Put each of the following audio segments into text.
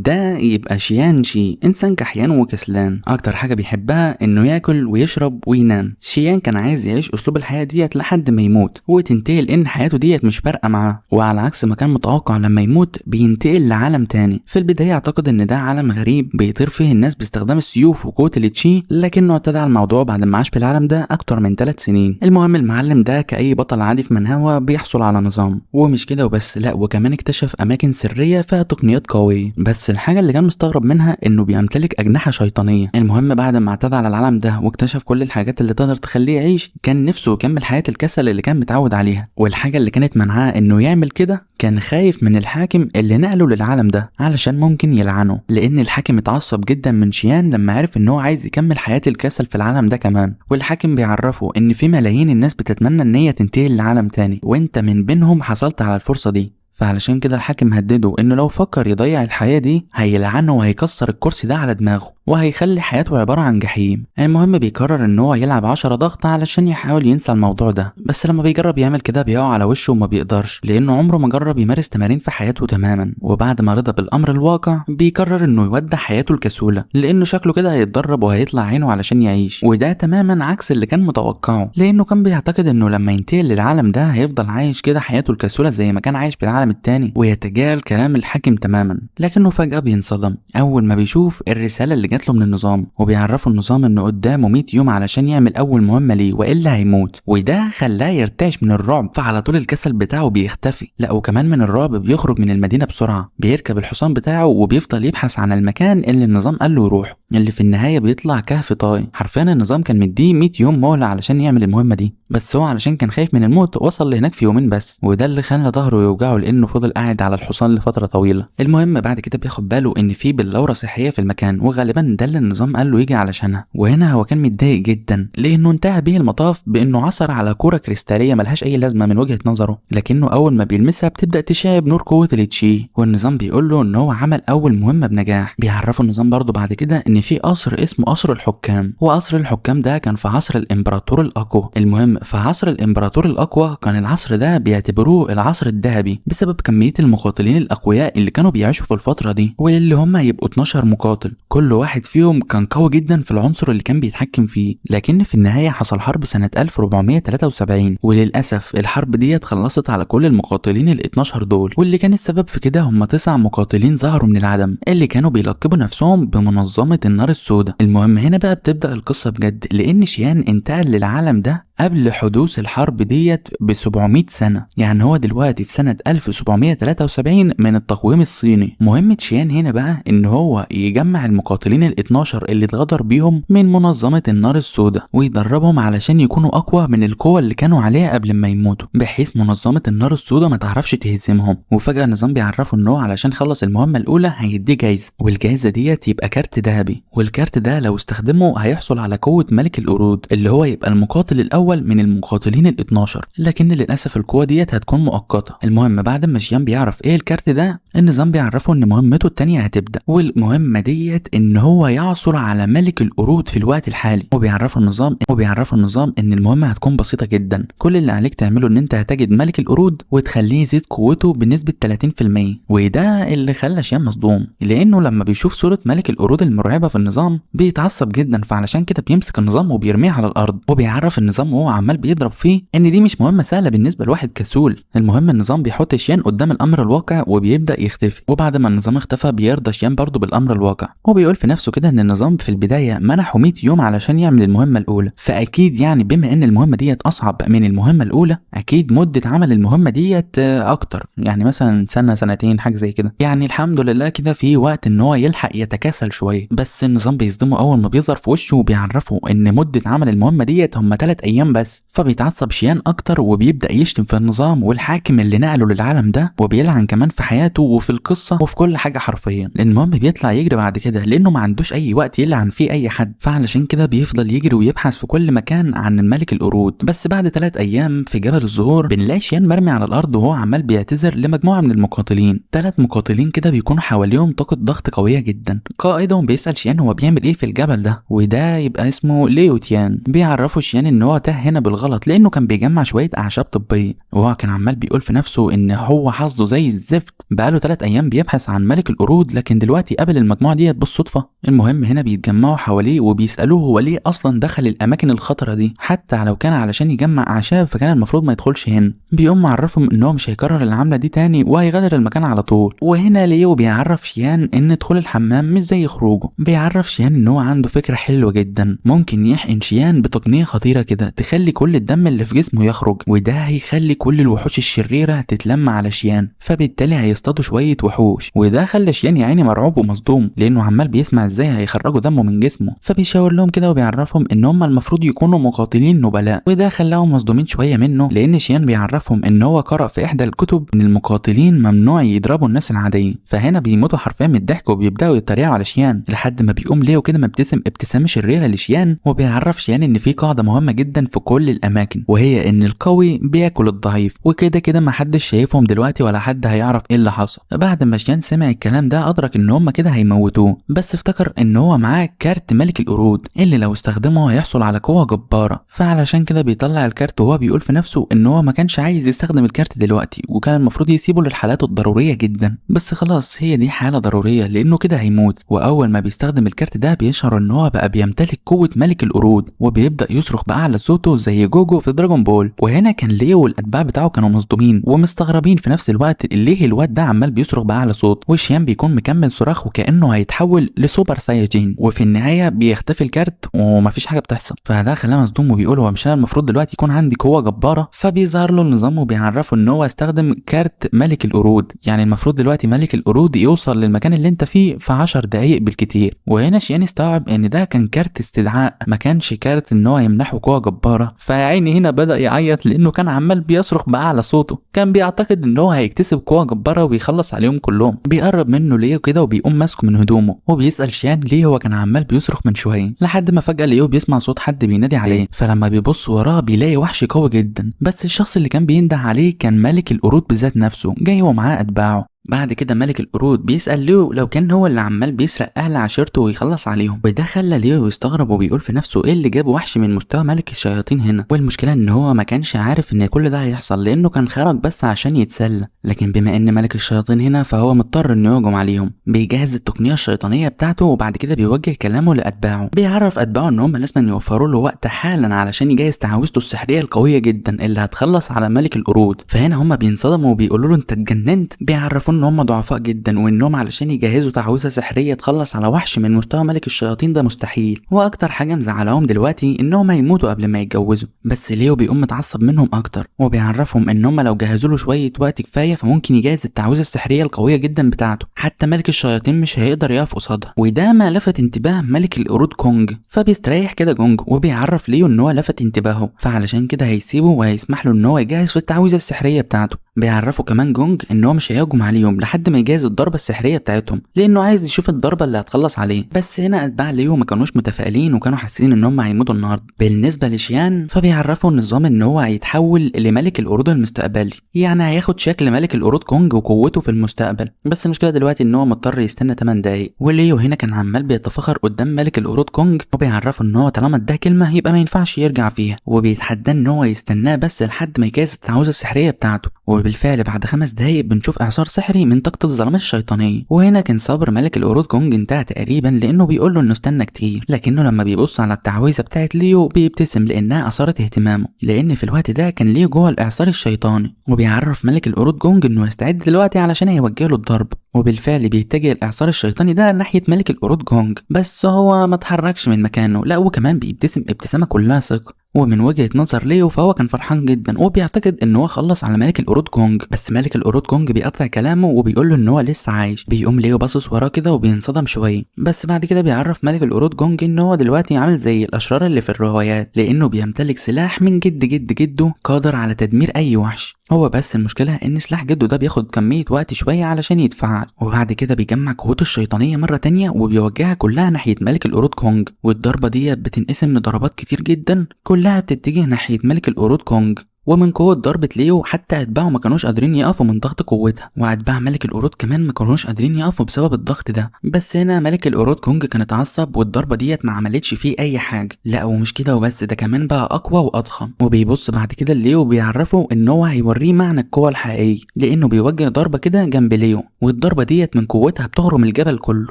ده يبقى شيان شي، انسان كحيان وكسلان، اكتر حاجة بيحبها انه ياكل ويشرب وينام. شيان كان عايز يعيش اسلوب الحياة ديت لحد ما يموت وتنتهي، لان حياته ديت مش فارقه معاه، وعلى عكس ما كان متوقع لما يموت بينتقل لعالم تاني. في البداية اعتقد ان ده عالم غريب بيطير فيه الناس باستخدام السيوف وقوه التشي، لكنه اعتدى على الموضوع بعد ما عاش في العالم ده اكتر من 3 سنين. المهم المعلم ده كأي بطل عادي في منهوا بيحصل على نظام، ومش كده وبس، لا وكمان اكتشف اماكن سرية فيها تقنيات قوية، بس الحاجة اللي كان مستغرب منها انه بيمتلك اجنحة شيطانية. المهم بعد ما اعتدى على العالم ده واكتشف كل الحاجات اللي تقدر تخليه يعيش، كان نفسه يكمل حياة الكسل اللي كان متعود عليها، والحاجة اللي كانت منعاه انه يعمل كده كان خايف من الحاكم اللي نقله للعالم ده علشان ممكن يلعنه، لان الحاكم اتعصب جدا من شيان لما عرف ان هو عايز يكمل حياة الكسل في العالم ده كمان. والحاكم بيعرفه ان في ملايين الناس بتتمنى ان هي تنتقل لعالم تاني، وانت من بينهم حصلت على الفرصة دي. فعلشان كده الحاكم هدده انه لو فكر يضيع الحياة دي هيلعنه وهيكسر الكرسي ده على دماغه وهيخلي حياته عبارة عن جحيم. المهم بيقرر ان هو يلعب 10 ضغط علشان يحاول ينسى الموضوع ده، بس لما بيجرب يعمل كده بيقع على وشه وما بيقدرش، لانه عمره ما جرب يمارس تمارين في حياته تماما. وبعد ما رضى بالامر الواقع بيقرر انه يودع حياته الكسولة، لانه شكله كده هيتدرب وهيطلع عينه علشان يعيش، وده تماما عكس اللي كان متوقعه، لانه كان بيعتقد انه لما ينتقل للعالم ده هيفضل عايش كده حياته الكسولة زي ما كان عايش في العالم التاني، ويتجاهل كلام الحاكم تماما. لكنه فجأة بينصدم اول ما بيشوف الرسالة اللي جات له من النظام، وبيعرفوا النظام انه قدامه 100 يوم علشان يعمل اول مهمة ليه والا هيموت، وده خلاه يرتعش من الرعب، فعلى طول الكسل بتاعه بيختفي. لا وكمان من الرعب بيخرج من المدينة بسرعة، بيركب الحصان بتاعه وبيفضل يبحث عن المكان اللي النظام قال له يروحه، اللي في النهاية بيطلع كهف طائي. حرفيا النظام كان مديه 100 يوم مهلة علشان يعمل المهمة دي، بس هو علشان كان خايف من الموت وصل لهناك في يومين بس، وده اللي خلى ظهره يوجعه لانه فضل قاعد على الحصان لفترة طويلة. المهم بعد كده بياخد باله ان في بلورة صحية في المكان، وغالبا ده اللي النظام قال له يجي علشانها. وهنا هو كان متضايق جدا لانه انتهى بيه المطاف بانه عثر على كرة كريستالية ملهاش اي لازمة من وجهة نظره، لكنه اول ما بيلمسها بتبدأ تشع بنور قوة التشي، والنظام بيقول له ان هو عمل اول مهمة بنجاح. بيعرفه النظام برضه بعد كده ان في قصر اسمه قصر الحكام، وقصر الحكام ده كان في عصر الامبراطور الاقوى. المهم في عصر الامبراطور الاقوى كان العصر ده بيعتبروه العصر الذهبي بسبب كمية المقاتلين الاقوياء اللي كانوا بيعيشوا في الفترة دي، واللي هم يبقوا 12 مقاتل، كل واحد فيهم كان قوي جدا في العنصر اللي كان بيتحكم فيه. لكن في النهاية حصل حرب سنة 1473، وللأسف الحرب ديت خلصت على كل المقاتلين ال 12 دول، واللي كان السبب في كده هم 9 مقاتلين ظهروا من العدم اللي كانوا بيلقبوا نفسهم بمنظمة النار السوداء. المهم هنا بقى بتبدأ القصة بجد، لأن شيان انتقل للعالم ده قبل حدوث الحرب ديت ب 700 سنة، يعني هو دلوقتي في سنة 1773 من التقويم الصيني. مهمة شيان هنا بقى ان هو يجمع المقاتلين ال 12 اللي اتغدر بيهم من منظمة النار السوداء ويدربهم علشان يكونوا اقوى من القوة اللي كانوا عليها قبل ما يموتوا، بحيث منظمة النار السوداء ما تعرفش تهزمهم. وفجأة النظام بيعرفه ان هو علشان خلص المهمة الاولى هيديه جايزة، والجايزة ديت يبقى كارت ذهبي، والكارت ده لو استخدمه هيحصل على قوة ملك القرود اللي هو يبقى المقاتل الاول من المقاتلين ال 12، لكن للاسف القوة ديت هتكون مؤقتة. المهم بعد ما شيان بيعرف ايه الكارت ده، النظام بيعرفه ان مهمته التانية هتبدأ، والمهمة ديت ان هو يعثر على ملك القرود في الوقت الحالي. وبيعرفه النظام ان المهمة هتكون بسيطة جدا، كل اللي عليك تعمله ان انت هتجد ملك القرود وتخليه يزيد قوته بنسبة 30%. وده اللي خلى شيان مصدوم، لانه لما بيشوف صورة ملك القرود المرعبة في النظام بيتعصب جدا، فعلشان كده بيمسك النظام وبيرميه على الارض، وبيعرف النظام وهو عمال بيضرب فيه ان دي مش مهمة سهلة بالنسبة لواحد كسول. المهم النظام بيحط شيان قدام الامر الواقع وبيبدأ يختفي، وبعد ما النظام اختفى بيرضى شيان برضه بالامر الواقع، وبيقول في نفسه كده ان النظام في البداية منحه 100 يوم علشان يعمل المهمة الاولى، فاكيد يعني بما ان المهمة ديت اصعب من المهمة الاولى اكيد مدة عمل المهمة ديت اكتر، يعني مثلا سنة سنتين حاجة زي كده، يعني الحمد لله كده في وقت ان هو يلحق يتكاسل شوية. بس النظام بيصدمه اول ما بيظهر في وشه وبيعرفه ان مدة عمل المهمة ديت هم 3 ايام بس، فبيتعصب شيان اكتر وبيبدأ يشتم في النظام والحاكم اللي نقله للعالم ده، وبيلعن كمان في حياته وفي القصة وفي كل حاجة حرفيا. المهم بيطلع يجري بعد كده لانه ما عندوش اي وقت يلعن فيه اي حد، فعلشان كده بيفضل يجري ويبحث في كل مكان عن الملك القرود. بس بعد 3 ايام في جبل الزهور بنلاقي شيان مرمي على الارض وهو عمال بيعتذر لمجموعة من المقاتلين، 3 مقاتلين كده بيكونوا حواليهم طاقة ضغط قوية جدا. قائدهم بيسأل شيان هو بيعمل ايه في الجبل ده، وده يبقى اسمه ليو تيان. بيعرفوا شيان ان هو تاه هنا بالغلط لانه كان بيجمع شوية اعشاب طبية، وهو كان عمال بيقول في نفسه ان هو حظه زي الزفت، بقاله 3 ايام بيبحث عن ملك القرود لكن دلوقتي قابل المجموعة ديت بالصدفة. المهم هنا بيتجمعوا حواليه وبيسالوه هو ليه اصلا دخل الاماكن الخطرة دي، حتى لو كان علشان يجمع اعشاب فكان المفروض ما يدخلش هنا. بيقوم معرفهم ان هو مش هيكرر العملة دي تاني وهيغادر المكان على طول. وهنا ليو بيعرف شيان ان دخول الحمام مش زي خروجه، بيعرف شيان ان هو عنده فكرة حلوة جدا، ممكن يحقن شيان بتقنية خطيرة كده تخلي كل الدم اللي في جسمه يخرج، وده هيخلي كل الوحوش الشريرة تتلم على شيان، فبالتالي هيصطادوا شوية وحوش. وده خلى شيان يا عيني مرعوب ومصدوم لانه عمال بيسمع ازاي هيخرجوا دمه من جسمه. فبيشاور لهم كده وبيعرفهم ان هم المفروض يكونوا مقاتلين نبلاء، وده خلاهم مصدومين شوية منه لان شيان بيعرفهم ان هو قرأ في احدى الكتب ان المقاتلين ممنوع يضربوا الناس العادية. فهنا بيموتوا حرفيا من الضحك وبيبداوا يتريقوا على شيان، لحد ما بيقوم ليو كده مبتسم ابتسامة شريرة لشيان، وبيعرف شيان ان في قاعدة مهمة جدا في كل الاماكن، وهي ان القوي بياكل الضعيف، وكده كده ما حدش شايفهم دلوقتي ولا حد هيعرف ايه اللي حصل. بعد ما شيان سمع الكلام ده ادرك ان هم كده هيموتوه، بس افتكر ان هو معاه كارت ملك القرود اللي لو استخدمه هيحصل على قوة جبارة، فعلشان كده بيطلع الكارت وهو بيقول في نفسه ان هو ما كانش عايز يستخدم الكارت دلوقتي وكان المفروض يسيبه للحالات الضرورية جدا، بس خلاص هي دي حاله ضرورية لانه كده هيموت. واول ما بيستخدم الكارت ده بيشعر ان هو بقى بيمتلك قوة ملك القرود، وبيبدا يصرخ باعلى صوته زي جوجو في دراجون بول. وهنا كان ليو والاتباع بتاعه كانوا مصدومين ومستغربين في نفس الوقت ليه الواد ده عمال بيصرخ باعلى صوت، وشيان بيكون مكمل صراخ وكانه هيتحول ل super saiyajin. وفي النهاية بيختفي الكارت ومفيش حاجة بتحصل، فده خلاه مصدوم وبيقول هو مش انا المفروض دلوقتي يكون عندي قوة جبارة؟ فبيظهر له النظام وبيعرفه ان هو استخدم كارت ملك القرود، يعني المفروض دلوقتي ملك القرود يوصل للمكان اللي انت فيه في 10 دقايق بالكتير. وهنا شيان استوعب ان ده كان كارت استدعاء ما كانش كارت ان هو يمنحه قوة جبارة، فعيني هنا بدا يعيط لانه كان عمال بيصرخ باعلى صوته، كان بيعتقد ان هو هيكتسب قوة جبارة ويخلص عليهم كلهم. بيقرب منه ليو كده وبيقوم ماسكه من هدومه وبيسال شيان ليه هو كان عمال بيصرخ من شوية، لحد ما فجاة ليو بيسمع صوت حد بينادي عليه، فلما بيبص وراه بيلاقي وحش قوي جدا، بس الشخص اللي كان بينده عليه كان ملك القرود بذات نفسه جاي ومعاه اتباعه. بعد كده ملك القرود بيسأل ليو لو كان هو اللي عمال بيسرق أهل عشيرته ويخلص عليهم، وده خلى ليو يستغرب وبيقول في نفسه ايه اللي جاب وحش من مستوى ملك الشياطين هنا. والمشكلة ان هو ما كانش عارف ان كل ده هيحصل لانه كان خرج بس عشان يتسلى، لكن بما ان ملك الشياطين هنا فهو مضطر انه يهجم عليهم. بيجهز التقنية الشيطانية بتاعته وبعد كده بيوجه كلامه لأتباعه، بيعرف أتباعه ان هم لازم يوفروا له وقت حالا علشان يجهز تعاويذته السحرية القوية جدا اللي هتخلص على ملك القرود. فهنا هم بينصدموا وبيقولوا له انت اتجننت، بيعرفوا ان هم ضعفاء جدا وانهم علشان يجهزوا تعويذه سحريه تخلص على وحش من مستوى ملك الشياطين ده مستحيل. واكتر حاجة مزعلاهم دلوقتي انهم هيموتوا قبل ما يتجوزوا، بس ليو بيقوم متعصب منهم اكتر وبيعرفهم ان هم لو جهزوا له شوية وقت كفاية فممكن يجهز التعويذه السحريه القوية جدا بتاعته، حتى ملك الشياطين مش هيقدر يقف قصادها. وده ما لفت انتباه ملك القرود كونج، فبيستريح كده جونج وبيعرف ليو ان هو لفت انتباهه، فعلشان كده هيسيبه وهيسمح له ان هو يجهز في التعويذه السحريه بتاعته. بيعرفوا كمان جونج ان هو مش هيهجم عليهم لحد ما يجهز الضربة السحريه بتاعتهم لانه عايز يشوف الضربة اللي هتخلص عليه. بس هنا اتباع ليو ما كانوش متفائلين وكانوا حاسين ان هم هيموتوا النهارده. بالنسبة لشيان فبيعرفوا النظام ان هو هيتحول لملك القرود المستقبلي، يعني هياخد شكل ملك القرود كونج وقوته في المستقبل، بس المشكلة دلوقتي ان هو مضطر يستنى 8 دقايق. وليو هنا كان عمال بيتفاخر قدام ملك القرود كونج وبيعرفه ان هو طالما اداه كلمة يبقى ما ينفعش يرجع فيها، وبيتحداه ان هو يستناه بس لحد ما يجهز التعويذه السحريه بتاعته. وبالفعل بعد 5 دقايق بنشوف اعصار سحري من طاقة الظلام الشيطانية. وهنا كان صبر ملك القرود كونج انتهى تقريبا لانه بيقول له انه استنى كتير، لكنه لما بيبص على التعويذه بتاعت ليو بيبتسم لانها اثارت اهتمامه، لان في الوقت ده كان ليو جوه الاعصار الشيطاني. وبيعرف ملك القرود جونج انه يستعد دلوقتي علشان هيوجه له الضرب، وبالفعل بيتجه الاعصار الشيطاني ده ناحية ملك القرود جونج، بس هو ما اتحركش من مكانه، لا وكمان بيبتسم ابتسامة كلها ثقة. ومن وجهة نظر ليو فهو كان فرحان جدا وبيعتقد ان هو خلص على ملك القرود كونج، بس ملك القرود كونج بيقطع كلامه وبيقول له ان هو لسه عايش. بيقوم ليو باصص وراه كده وبينصدم شوية، بس بعد كده بيعرف ملك القرود جونج ان هو دلوقتي عامل زي الاشرار اللي في الروايات لانه بيمتلك سلاح من جد جد جده قادر على تدمير اي وحش. هو بس المشكلة ان سلاح جده ده بياخد كمية وقت شوية علشان يتفعل. وبعد كده بيجمع قوته الشيطانية مرة تانية وبيوجهها كلها ناحية ملك القرود كونج، والضربه دي بتنقسم لضربات كتير جدا كلها بتتجه ناحية ملك القرود كونج. ومن قوة ضربه ليو حتى اتباعه ما كانوش قادرين يقفوا من ضغط قوتها، واتباع ملك القرود كمان ما كانوش قادرين يقفوا بسبب الضغط ده. بس هنا ملك القرود كونج كان اتعصب والضربه ديت ما عملتش فيه اي حاجة. لا ومش كده وبس، ده كمان بقى اقوى واضخم. وبيبص بعد كده ليو بيعرفه ان هو هيوريه معنى القوة الحقيقية، لانه بيوجه ضربه كده جنب ليو، والضربه ديت من قوتها بتغرم الجبل كله.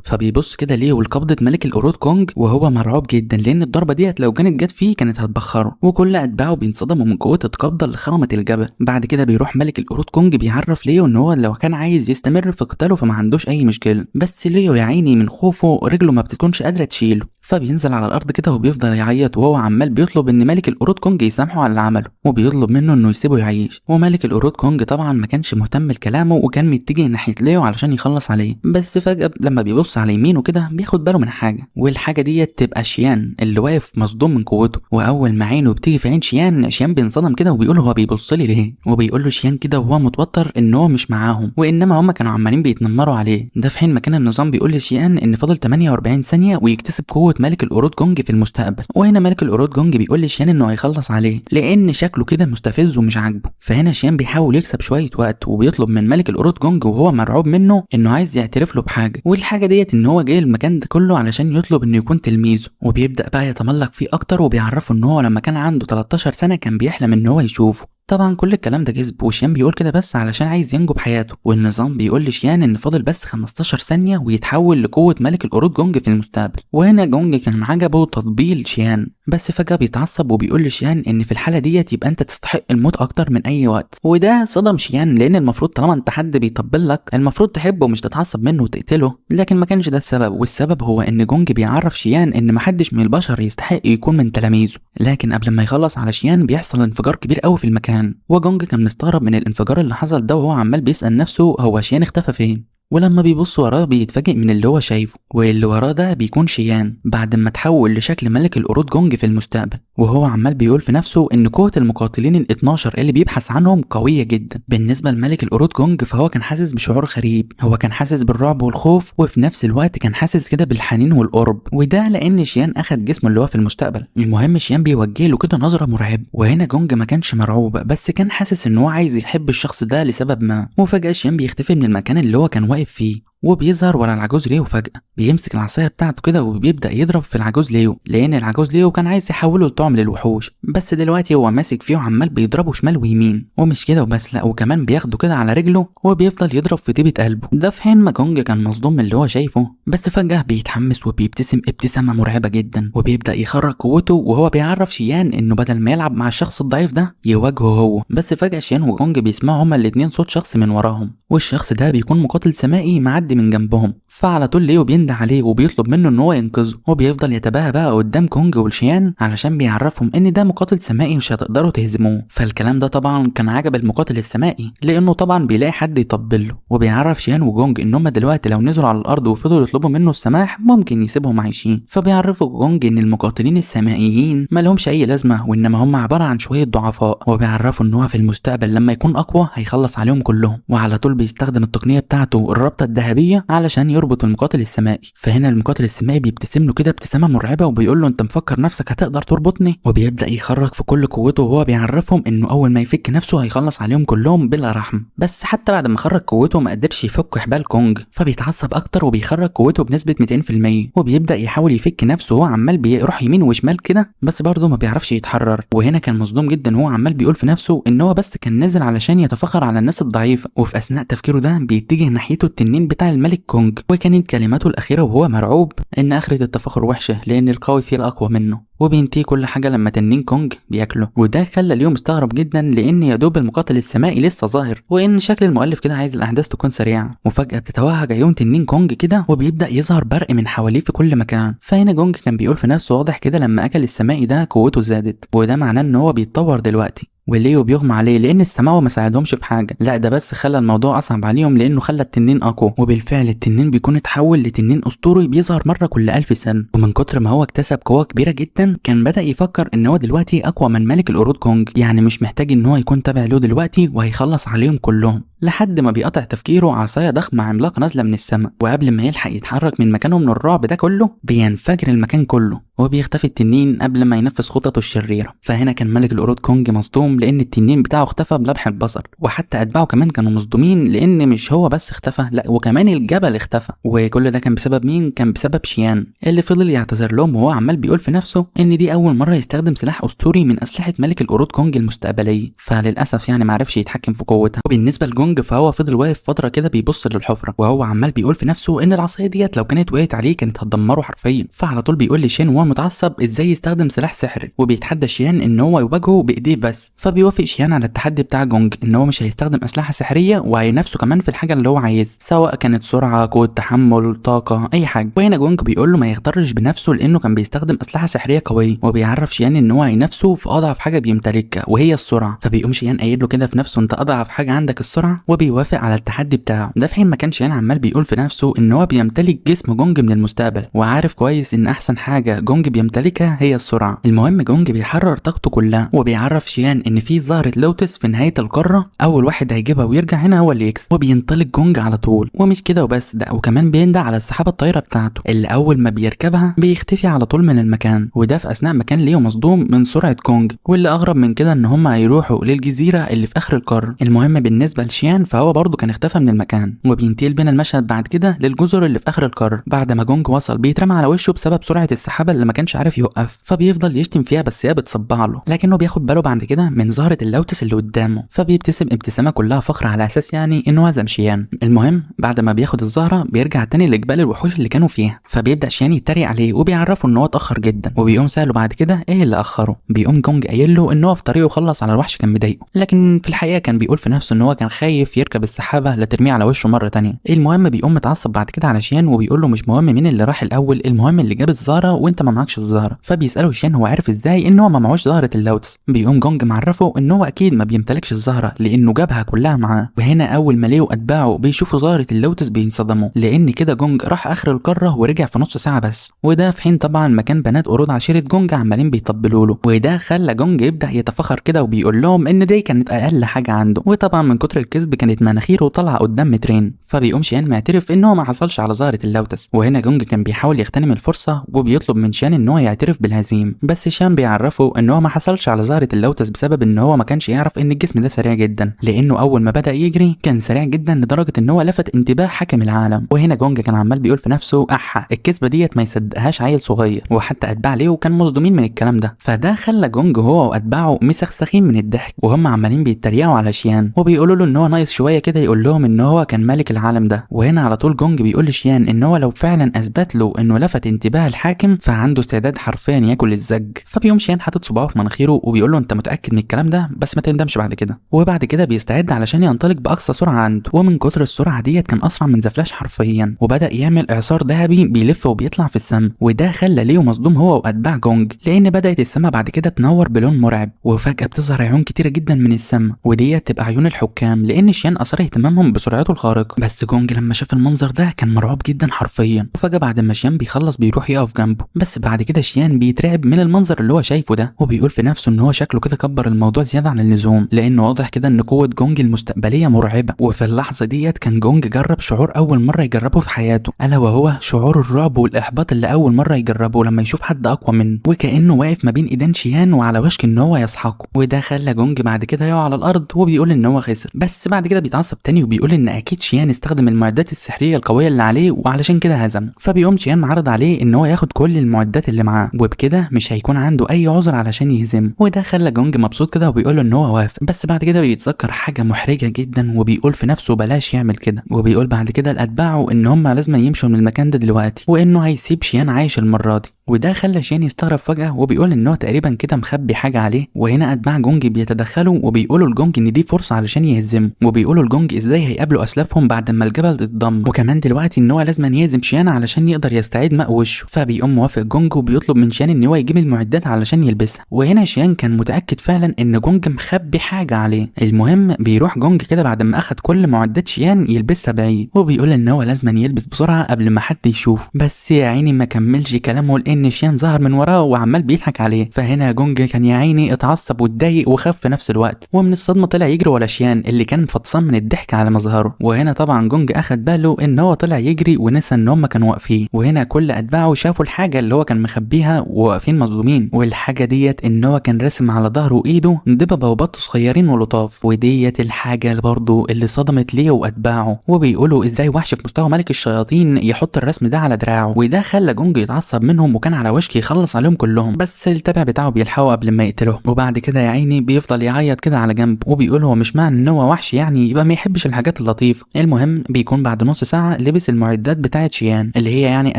فبيبص كده ليو لقبضه ملك القرود كونج وهو مرعوب جدا، لان الضربة ديت لو كانت جت فيه كانت هتبخره، وكل اتباعه بينصدموا من قوة القبضة اللي خرمت الجبل. بعد كده بيروح ملك القرود كونج بيعرف ليو ان هو لو كان عايز يستمر في قتاله فما عندوش اي مشكلة، بس ليو يا عيني من خوفه رجله ما بتكونش قادرة تشيله، فبينزل على الارض كده وبيفضل يعيط وهو عمال بيطلب ان ملك القرود كونج يسامحه على اللي عمله، وبيطلب منه انه يسيبه يعيش. وملك القرود كونج طبعا ما كانش مهتم لكلامه وكان متجه ناحية ليو علشان يخلص عليه. بس فجاة لما بيبص على يمينه كده بياخد باله من حاجة، والحاجة ديت تبقى شيان اللي واقف مصدوم من قوته. واول ما عينه بتيجي في عين شيان، شيان بينصدم كده وبيقول هو بيبص لي ليه، وبيقول له شيان كده وهو متوتر ان هو مش معاهم، وانما هم كانوا عمالين بيتنمروا عليه. ده في حين ما كان النظام بيقول لشيان ان فاضل 48 ثانية ويكتسب قوة ملك القرود جونج في المستقبل. وهنا ملك القرود جونج بيقول لشيان انه هيخلص عليه لان شكله كده مستفز ومش عاجبه. فهنا شيان بيحاول يكسب شوية وقت وبيطلب من ملك القرود جونج وهو مرعوب منه انه عايز يعترف له بحاجة، والحاجة ديت ان هو جاي المكان ده كله علشان يطلب انه يكون تلميذه. وبيبدا بقى يتملق فيه اكتر وبيعرفه ان هو لما كان عنده 13 سنة كان بيحلم ان هو يشوفه. طبعا كل الكلام ده كذب، وشيان بيقول كده بس علشان عايز ينجو بحياته. والنظام بيقول لشيان ان فاضل بس 15 ثانية ويتحول لقوه ملك القرود جونج في المستقبل. وهنا جونج كان عجبه تطبيل شيان، بس فجاة بيتعصب وبيقول لشيان ان في الحالة ديت يبقى انت تستحق الموت اكتر من اي وقت. وده صدم شيان، لان المفروض طالما انت حد بيطبل لك المفروض تحبه مش تتعصب منه وتقتله، لكن ما كانش ده السبب. والسبب هو ان جونج بيعرف شيان ان محدش من البشر يستحق يكون من تلاميذه. لكن قبل ما يخلص على شيان بيحصل انفجار كبير قوي في المكان، وجونج كان مستغرب من الانفجار اللي حصل ده وهو عمال بيسأل نفسه هو شيان اختفى فين. ولما بيبص وراه بيتفاجئ من اللي هو شايفه، واللي وراه ده بيكون شيان بعد ما تحول لشكل ملك القرود جونج في المستقبل. وهو عمال بيقول في نفسه ان قوة المقاتلين ال12 اللي بيبحث عنهم قوية جدا. بالنسبة لملك القرود جونج فهو كان حاسس بشعور غريب، هو كان حاسس بالرعب والخوف، وفي نفس الوقت كان حاسس كده بالحنين والقرب، وده لان شيان اخد جسمه اللي هو في المستقبل. المهم شيان بيوجه له كده نظرة مرعبة، وهنا جونج ما كانش مرعوب بس كان حاسس ان هو عايز يحب الشخص ده لسبب ما. وفجأة شيان بيختفي من المكان اللي هو كان واقف فيه وبيظهر ورا العجوز ليو. فجأة بيمسك العصاية بتاعته كده وبيبدأ يضرب في العجوز ليو، لأن العجوز ليو كان عايز يحوله لطعم للوحوش، بس دلوقتي هو ماسك فيه وعمال بيضربه شمال ويمين. ومش كده وبس، لا وكمان بياخده كده على رجله وبيفضل يضرب في طيبة قلبه. ده في حين ما جونج كان مصدوم من اللي هو شايفه، بس فجأة بيتحمس وبيبتسم ابتسامة مرعبة جدا وبيبدأ يخرج قوته، وهو بيعرف شيان انه بدل ما يلعب مع الشخص الضعيف ده يواجهه هو. بس فجأة شيان وجونج بيسمعوا هما الاتنين صوت شخص من وراهم، والشخص ده بيكون مقاتل سمائي معدي من جنبهم. فعلى طول ليو بينده عليه وبيطلب منه ان هو ينقذه، وبيفضل يتباهى بقى قدام كونج والشيان علشان بيعرفهم ان ده مقاتل سمائي مش هتقدروا تهزموه. فالكلام ده طبعا كان عجب المقاتل السمائي لانه طبعا بيلاقي حد يطبل له، وبيعرف شيان وجونج ان هم دلوقتي لو نزلوا على الارض وفضلوا يطلبوا منه السماح ممكن يسيبهم عايشين. فبيعرفوا جونج ان المقاتلين السمائيين ما لهمش اي لازمه وانما هم عبارة عن شوية ضعفاء، وبيعرفوا ان هو في المستقبل لما يكون اقوى هيخلص عليهم كلهم. وعلى طول بيستخدم التقنية بتاعته الرابطة الذهبية علشان يربط المقاتل السمائي. فهنا المقاتل السمائي بيبتسم له كده ابتسامة مرعبة وبيقول له انت مفكر نفسك هتقدر تربطني، وبيبدا يخرج في كل قوته وهو بيعرفهم انه اول ما يفك نفسه هيخلص عليهم كلهم بلا رحمه. بس حتى بعد ما خرج قوته ما قدرش يفك حبال كونج، فبيتعصب اكتر وبيخرج قوته بنسبة 200%، وبيبدا يحاول يفك نفسه وهو عمال بيروح يمين وشمال كده، بس برضه ما بيعرفش يتحرر. وهنا كان مصدوم جدا وهو عمال بيقول في نفسه ان هو بس كان نازل علشان يتفاخر على الناس الضعيفة. وفي اثناء تفكيره ده بيتجه ناحيته التنين بتاع الملك كونج، وكانت كلماته الاخيرة وهو مرعوب ان اخره التفاخر وحشة لان القوي فيه الاقوى منه. وبينتهي كل حاجة لما تنين كونج بياكله، وده خلى ليو مستغرب جدا لان يا دوب المقاتل السمائي لسه ظاهر، وان شكل المؤلف كده عايز الاحداث تكون سريعة. وفجاة بتتوهج عيون تنين كونج كده وبيبدا يظهر برق من حواليه في كل مكان. فهنا جونج كان بيقول في نفسه واضح كده لما اكل السمائي ده قوته زادت، وده معناه ان هو بيتطور دلوقتي. وليو بيغمى عليه لان السماوة ما ساعدهمش في حاجة، لا ده بس خلى الموضوع اصعب عليهم لانه خلى التنين اقوى. وبالفعل التنين بيكون اتحول لتنين اسطوري بيظهر مرة كل 1000 سنة، ومن كتر ما هو اكتسب قوة كبيرة جدا كان بدا يفكر ان هو دلوقتي اقوى من ملك القرود كونج، يعني مش محتاج ان هو يكون تابع له دلوقتي وهيخلص عليهم كلهم. لحد ما بيقطع تفكيره عصاية ضخمة عملاقة نازله من السماء، وقبل ما يلحق يتحرك من مكانه من الرعب ده كله بينفجر المكان كله. وبيختفي التنين قبل ما ينفذ خططه الشريرة. فهنا كان ملك القرود كونج مصدوم لان التنين بتاعه اختفى بلمح البصر، وحتى اتباعه كمان كانوا مصدومين لان مش هو بس اختفى، لا وكمان الجبل اختفى. وكل ده كان بسبب مين؟ كان بسبب شيان اللي فضل يعتذر لهم وهو عمال بيقول في نفسه ان دي اول مرة يستخدم سلاح اسطوري من اسلحة ملك القرود كونج المستقبلية، فللاسف يعني معرفش يتحكم في قوتها. وبالنسبة لجونج فهو فضل واقف فترة كده بيبص للحفره وهو عمال بيقول في نفسه ان العصاية ديت لو كانت وقعت عليه كانت هتدمره حرفيا. فعلى طول بيقول لشيان وهو متعصب ازاي يستخدم سلاح سحري، وبيتحدى شيان ان هو يواجهه بايديه بس. فبيوافق شيان على التحدي بتاع جونج ان هو مش هيستخدم اسلحة سحريه وهينافسه كمان في الحاجة اللي هو عايزها، سواء كانت سرعة، قوة تحمل، طاقة، اي حاجة. وهنا جونج بيقول له ما يغترش بنفسه لانه كان بيستخدم اسلحة سحريه قوية، وبيعرف شيان ان هو هينافسه في اضعف حاجة بيمتلكها وهي السرعة. فبيقوم شيان قايل له كده في نفسه انت اضعف حاجة عندك السرعة، وبيوافق على التحدي بتاعه ده. في حين ما كان شيان عمال بيقول في نفسه ان هو بيمتلك جسم جونج من المستقبل، وعارف كويس ان احسن حاجة جونج بيمتلكها هي السرعة. المهم جونج بيحرر طاقته كلها وبيعرف شيان ان في زهره لوتس في نهاية القارة، اول واحد هيجيبها ويرجع هنا هو اللي يكسب. وبينطلق جونج على طول، ومش كده وبس، ده وكمان بيندع على السحابة الطايره بتاعته اللي اول ما بيركبها بيختفي على طول من المكان. وده في اثناء ما كان ليو مصدوم من سرعة جونج، واللي اغرب من كده ان هم هيروحوا للجزيرة اللي في اخر القارة. المهم بالنسبة لشيان فهو برضه كان اختفى من المكان، وبينتقل بينا المشهد بعد كده للجزر اللي في اخر القارة. بعد ما جونج وصل بيترمى على وشه بسبب سرعة السحابة اللي ما كانش عارف يوقف، فبيفضل يشتم فيها بس هي بتصبع له، لكنه بياخد باله بعد كده من زهره اللوتس اللي قدامه، فبيبتسم ابتسامة كلها فخر على اساس يعني انه هزم شيان. المهم بعد ما بياخد الزهرة بيرجع تاني لجبال الوحوش اللي كانوا فيها، فبيبدا شيان يتريق عليه وبيعرفه ان هو اتاخر جدا، وبيقوم ساله بعد كده ايه اللي اخره. بيقوم جونج قايل له ان هو في طريقه خلص على الوحش كان مضايقه، لكن في الحقيقة كان بيقول في نفسه ان هو كان خايف يركب السحابة لا ترميه على وشه مرة تانية. المهم بيقوم متعصب بعد كده على شيان وبيقول له مش مهم مين اللي راح الاول، المهم اللي جاب الزهرة وانت ما معكش الزهرة. فبيساله شيان هو عارف ازاي ان هو ما معهوش زهره اللوتس. بيقوم جونج معرفة ان هو اكيد ما بيمتلكش الزهرة لانه جابها كلها معاه. وهنا اول ما ليو اتباعه بيشوفوا زهره اللوتس بينصدموا، لان كده جونج راح اخر القارة ورجع في نص ساعة بس، وده في حين طبعا مكان بنات قرود عشيره جونج عمالين بيطبلوا له. وده خلى جونج يبدا يتفخر كده وبيقول لهم ان دي كانت اقل حاجة عنده، وطبعا من كتر الكذب كانت مناخيره طالعه قدام مترين. فبيقوم شيان معترف ان هو ما حصلش على زهره اللوتس. وهنا جونج كان بيحاول يغتنم الفرصة وبيطلب من شيان ان هو يعترف بالهزيمة، بس شيان بيعرفه ان هو ما حصلش على زهره اللوتس بسبب ان هو ما كانش يعرف ان الجسم ده سريع جدا، لانه اول ما بدا يجري كان سريع جدا لدرجة ان هو لفت انتباه حاكم العالم. وهنا جونج كان عمال بيقول في نفسه احا الكذبة ديت ما يصدقهاش عيل صغير، وحتى اتباع ليو كانوا مصدومين من الكلام ده. فده خلى جونج هو واتباعه مسخسخين من الضحك، وهم عمالين بيتريقوا على شيان وبيقولوا له ان هو ناقص شوية كده يقول لهم ان هو كان ملك العالم ده. وهنا على طول جونج بيقول لشيان ان هو لو فعلا اثبت له انه لفت انتباه الحاكم فعنده استعداد حرفيا ياكل الزج. فبيقوم شيان حاطط صباعه في مناخيره وبيقول له انت متاكد من الكلام ده، بس ما تندمش بعد كده. وبعد كده بيستعد علشان ينطلق باقصى سرعة عنده، ومن كتر السرعة ديت كان اسرع من The Flash حرفيا، وبدا يعمل اعصار ذهبي بيلف وبيطلع في السماء. وده خلى ليو مصدوم هو واتباع جونج، لان بدات السماء بعد كده تنور بلون مرعب، وفجاة بتظهر عيون كتيرة جدا من السماء، وديت تبقى عيون الحكام لان شيان اثار اهتمامهم بسرعته الخارقة. بس جونج لما شاف المنظر ده كان مرعوب جدا حرفيا. وفجاة بعد ما شيان بيخلص بيروح يقف جنبه، بس بعد كده شيان بيترعب من المنظر اللي هو شايفه ده، وبيقول في نفسه ان هو شكله كده كبر الموضوع زيادة عن اللزوم، لانه واضح كده ان قوة جونج المستقبلية مرعبة. وفي اللحظة ديت كان جونج جرب شعور اول مرة يجربه في حياته، الا وهو شعور الرعب والاحباط اللي اول مرة يجربه لما يشوف حد اقوى منه، وكانه واقف ما بين ايدين شيان وعلى وشك ان هو يسحقه. وده خلى جونج بعد كده يقع على الارض وبيقول ان هو خسر. بس بعد كده بيتعصب تاني وبيقول ان اكيد شيان استخدم المعدات السحريه القوية اللي عليه وعلشان كده هزمه. فبيقوم شيان معرض عليه ان هو ياخد كل المعدات اللي معاه، وبكده مش هيكون عنده اي عذر علشان يهزمه. وده خلى جونج مبسوط كده وبيقول له ان هو وافق. بس بعد كده بيتذكر حاجة محرجه جدا وبيقول في نفسه بلاش يعمل كده، وبيقول بعد كده لاتباعه ان هم لازم يمشوا من المكان ده دلوقتي، وانه هيسيب شيان عايش المرة دي. وده خلى شيان يستغرب فجأة وبيقول ان هو تقريبا كده مخبي حاجة عليه. وهنا اتباع جونج بيتدخلوا وبيقولوا لجونج ان دي فرصة علشان يهزمه، وبيقولوا لجونج ازاي هيقابلوا اسلافهم بعد ما الجبل اتضم، وكمان دلوقتي ان هو لازم يهزم شيان علشان يقدر يستعيد ماء وشه. فبيقوم موافق جونج وبيطلب من شيان ان هو يجيب المعدات علشان يلبسها. وهنا شيان كان متأكد فعلا ان جونج مخبي حاجة عليه. المهم بيروح جونج كده بعد ما اخد كل معدات شيان يلبسها بعيد، وبيقول ان هو لازم يلبس بسرعة قبل ما حد يشوف. بس يا عيني ما كملش كلامه لان شيان ظهر من وراه وعمال بيضحك عليه. فهنا جونج كان يا عيني اتعصب واتضايق وخاف في نفس الوقت، ومن الصدمة طلع يجري ورا شيان اللي كان فطسان من الضحك على مظهره. وهنا طبعا جونج اخد باله ان هو طلع يجري ونسى ان هم كانوا واقفين، وهنا كل اتباعه شافوا الحاجة اللي هو هو كان مخبيها وواقفين مصدومين. والحاجة ديت ان هو كان راسم على ظهره وايده دببه وبط صغيرين ولطاف، وديت الحاجة برضه اللي صدمت ليو واتباعه، وبيقولوا ازاي وحش في مستوى ملك الشياطين يحط الرسم ده على دراعه. وده خلى جونج يتعصب منهم وكان على وشك يخلص عليهم كلهم، بس التابع بتاعه بيلحقه قبل ما يقتله. وبعد كده يا عيني بيفضل يعيط كده على جنب وبيقول هو مش معنى ان هو وحش يعني يبقى ما يحبش الحاجات اللطيفة. المهم بيكون بعد نص ساعة لبس المعدات بتاعه شيان اللي هي يعني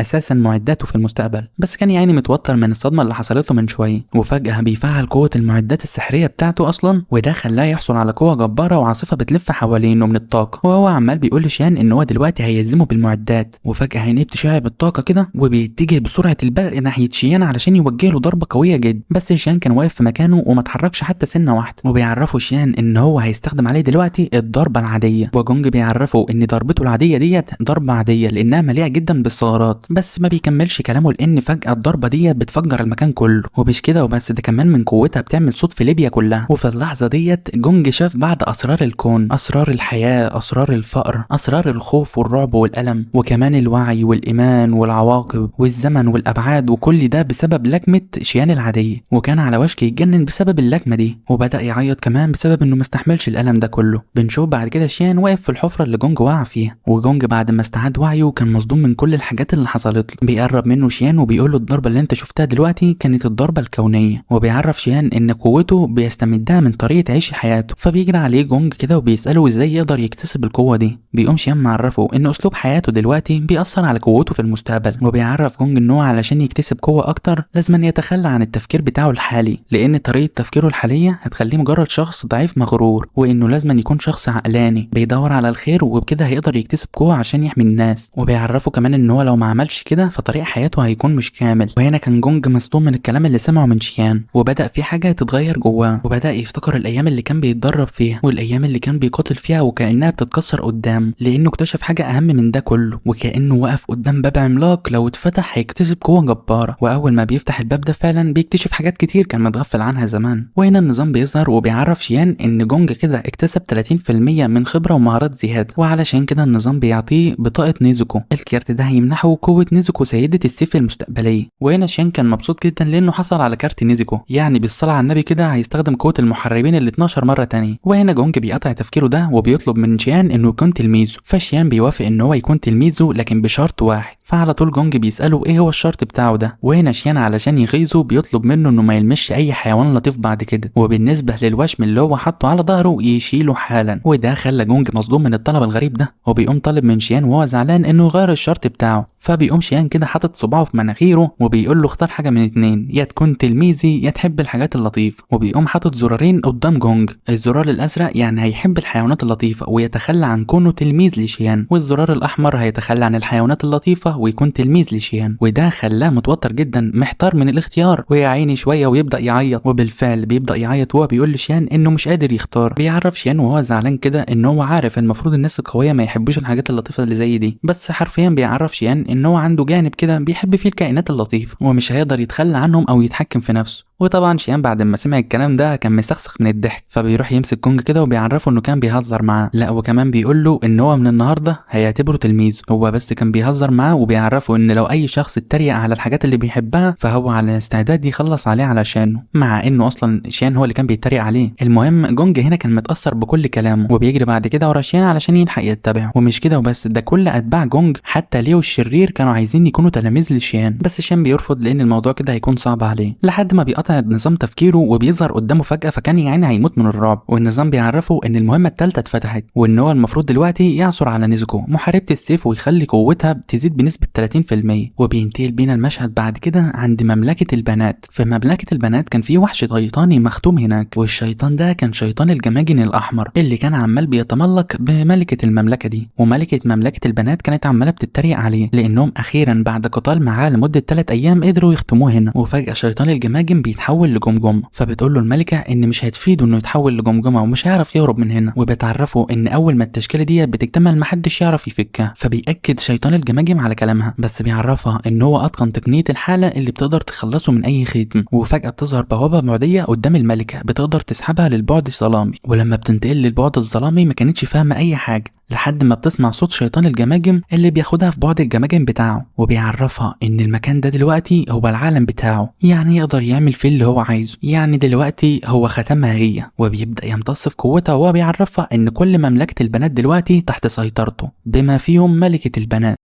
اساسا معداته في المستقبل، بس كان يا عيني متوتر من الصدمة اللي حصلت له من شوية. وفجاة بيفعل قوة المعدات السحريه بتاعته اصلا، وده خلاه يحصل على قوة جبارة وعاصفه بتلف حوالينه من الطاقة، وهو عمال بيقول لشيان ان هو دلوقتي هيهزمه بالمعدات. وفجاة عينيه بتشع بالطاقة كده وبيتجه بسرعة البرق ناحية شيان علشان يوجه له ضربه قوية جدا، بس شيان كان واقف في مكانه وما اتحركش حتى سنة واحدة. وبيعرفوا شيان ان هو هيستخدم عليه دلوقتي الضربة العادية، وجونج بيعرفه ان ضربته العادية ديت ضربه عادية لانها مليئة جدا بالثغرات، بس ما بيكملش كلامه لان فجاة الضربة ديت بتفجر المكان كله. ومش كده وبس، ده كمان من قوتها بتعمل صوت في ليبيا كلها. وفي اللحظة ديت جونج شاف بعض اسرار الكون، اسرار الحياة، اسرار الفقر، اسرار الخوف والرعب والالم، وكمان الوعي والايمان والعواقب والزمن والابعاد، وكل ده بسبب لكمه شيان العادية. وكان على وشك يتجنن بسبب اللكمه دي، وبدا يعيط كمان بسبب انه ما استحملش الالم ده كله. بنشوف بعد كده شيان واقف في الحفرة اللي جونج وقع فيها، وجونج بعد ما استعاد وعيه كان مصدوم من كل الحاجات اللي حصلت له. بيقرب منه شيان وبيقول له الضربة اللي انت شفتها دلوقتي كانت الضربة الكونية، وبيعرف شيان ان قوته بيستمدها من طريقه عيش حياته. فبيجري عليه جونج كده وبيساله ازاي يقدر يكتسب القوة دي. بيقوم شيان معرفة ان اسلوب حياته دلوقتي بيأثر على قوته في المستقبل، وبيعرف جونج ان هو علشان يكتسب قوة اكتر لازم يتخلى عن التفكير بتاعه الحالي، لان طريقه تفكيره الحالية هتخليه مجرد شخص ضعيف مغرور، وانه لازم يكون شخص عقلاني بيدور على الخير، وبكده هيقدر يكتسب قوة عشان يحمي الناس. وبيعرفه كمان ان هو لو ما عملش كده فطريق حياته هيكون مش كامل. وهنا كان جونج مصدوم من الكلام اللي سمعه من شيان، وبدا في حاجة تتغير جواه، وبدا يفتكر الايام اللي كان بيتدرب فيها والايام اللي كان بيقاتل فيها وكانها بتتكسر قدامه، لانه اكتشف حاجة اهم من ده كله، وكانه وقف قدام باب عملاق لو اتفتح هيكتسب قوة جبارة. واول ما بيفتح الباب ده فعلا بيكتشف حاجات كتير كان متغفل عنها زمان. وهنا النظام بيظهر وبيعرف شيان ان جونج كده اكتسب 30% من خبره ومهارات زيادة، وعلشان كده النظام بيعطيه بطاقة نيزوكو. الكارت ده هيمنحه قوة نيزوكو سيده السيف المستقبلية. وهنا شيان كان مبسوط جدا لانه حصل على كارت نيزوكو، يعني بالصلاة على النبي كده هيستخدم قوة المحاربين ال 12 مرة تانية. وهنا جونج بيقطع تفكيره ده وبيطلب من شيان انه يكون تلميذه، فشيان بيوافق ان هو يكون تلميذه لكن بشرط واحد. فعلى طول جونج بيسأله ايه هو الشرط بتاعه ده. وهنا شيان علشان يغيظه بيطلب منه انه ما يلمسش اي حيوان لطيف بعد كده، وبالنسبة للوشم اللي هو حاطه على ظهره يشيله حالا. وده خلى جونج مصدوم من الطلب الغريب ده، وبيقوم طالب من شيان وهو زعلان انه يغير الشرط بتاعه. فبيقوم شيان كده حاطط صباعه في مناخيره وبيقول له اختار حاجة من اتنين، يا تكون تلميذي يا تحب الحاجات اللطيفة. وبيقوم حاطط زرارين قدام جونج، الزرار الازرق يعني هيحب الحيوانات اللطيفة ويتخلى عن كونه تلميذ لشيان، والزرار الاحمر هيتخلى عن الحيوانات اللطيفة ويكون تلميذ لشيان. وده خلاه متوتر جدا محتار من الاختيار، ويا عيني شوية ويبدا يعيط. وبالفعل بيبدا يعيط وهو بيقول لشيان انه مش قادر يختار. بيعرف شيان وهو زعلان كده ان هو عارف المفروض الناس القوية ما يحبوش الحاجات اللطيفة اللي زي دي، بس حرفيا بيعرف شيان ان هو عنده جانب كده بيحب فيه الكائنات اللطيفة ومش هيقدر يتخلى عنهم او يتحكم في نفسه. وطبعا شيان بعد ما سمع الكلام ده كان مسخسخ من الضحك، فبيروح يمسك كونج كده وبيعرفه انه كان بيهزر معاه، لا وكمان بيقول له ان هو من النهارده هيعتبره تلميذه، هو بس كان بيهزر معاه، وبيعرفه ان لو اي شخص اتريق على الحاجات اللي بيحبها فهو على استعداد يخلص عليه علشانه، مع انه اصلا شيان هو اللي كان بيتريق عليه. المهم جونج هنا كان متاثر بكل كلامه، وبيجري بعد كده ورا شيان علشان يلحق يتبعه. ومش كده وبس، ده كل اتباع جونج حتى ليو الشرير كانوا عايزين يكونوا تلاميذ لشيان، بس شيان بيرفض لان الموضوع كده هيكون صعب عليه، لحد ما بيقطع نظام تفكيره وبيظهر قدامه فجأة، فكان يعني هيموت من الرعب. والنظام بيعرفه ان المهمة الثالثة اتفتحت، وان هو المفروض دلوقتي يعثر على نيزوكو محاربة السيف ويخلي قوتها تزيد بنسبة 30%. وبينتقل بينا المشهد بعد كده عند مملكة البنات. في مملكة البنات كان في وحش شيطاني مختوم هناك، والشيطان ده كان شيطان الجماجم الأحمر اللي كان عمال بيتملق بملكة المملكة دي. وملكة مملكة البنات كانت عمالة بتتريق عليه لانهم اخيرا بعد قتال معاه لمدة 3 ايام قدروا يختموه هنا. وفجأة شيطان الجماجم بيتحول لجمجمة، فبتقول له الملكة ان مش هتفيده انه يتحول لجمجمة ومش هيعرف يهرب من هنا. وبتعرفه ان اول ما التشكيلة دي بتكتمل محدش يعرف يفكها، فبيأكد شيطان الجماجم على كلامها، بس بيعرفها ان هو اتقن تقنية الحالة اللي بتقدر تخلصه من اي ختم. وفجأة بتظهر بوابة بعدية قدام الملكة بتقدر تسحبها للبعد الظلامي، ولما بتنتقل للبعد الظلامي ما كانتش فاهمة اي حاجة لحد ما بتسمع صوت شيطان الجماجم اللي بياخدها في بعد الجماجم بتاعه، وبيعرفها ان المكان ده دلوقتي هو العالم بتاعه، يعني يقدر يعمل فيه اللي هو عايزه، يعني دلوقتي هو ختمها هي. وبيبدأ يمتص في قوتها وهو بيعرفها ان كل مملكة البنات دلوقتي تحت سيطرته بما فيهم ملكة البنات.